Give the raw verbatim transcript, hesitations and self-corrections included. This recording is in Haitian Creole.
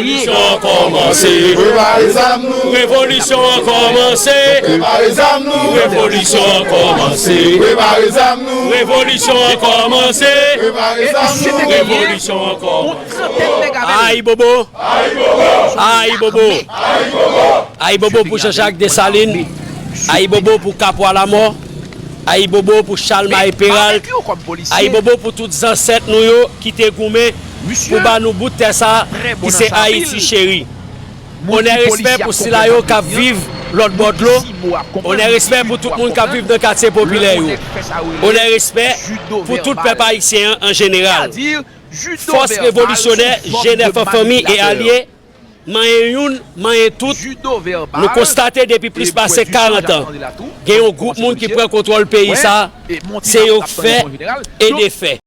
Revolisyon an kòmanse. Prepare zam nou. Revolisyon an kòmanse. Prepare zam nou. Revolisyon an kòmanse. Prepare zam nou. Revolisyon an kòmanse. Prepare zam nou. Revolisyon an kòmanse. Ayibobo. Ayibobo. Ayibobo pou Jean-Jacques Dessalines. Ayibobo pou Kapwa Lamò. Ayibobo pou Chalmaye Peralt. Ayibobo pou tout zansèt nou yo ki te goumen pou ba nou bout tè sa ki se Ayiti cheri. Onè, respè pou sila yo k ap viv lòt bò dlo. Onè, respè pou tout moun k ap viv nan katye popilè yo. Onè, respè pou tout pèp ayisyen an an jeneral. Fòs revolisyonè G nèf an fanmi e alye, manyen youn, manyen tout, nou konstate depi plis pase karant an, gen yon gwoup moun ki pran kontwòl peyi sa, se yo k fè e defè.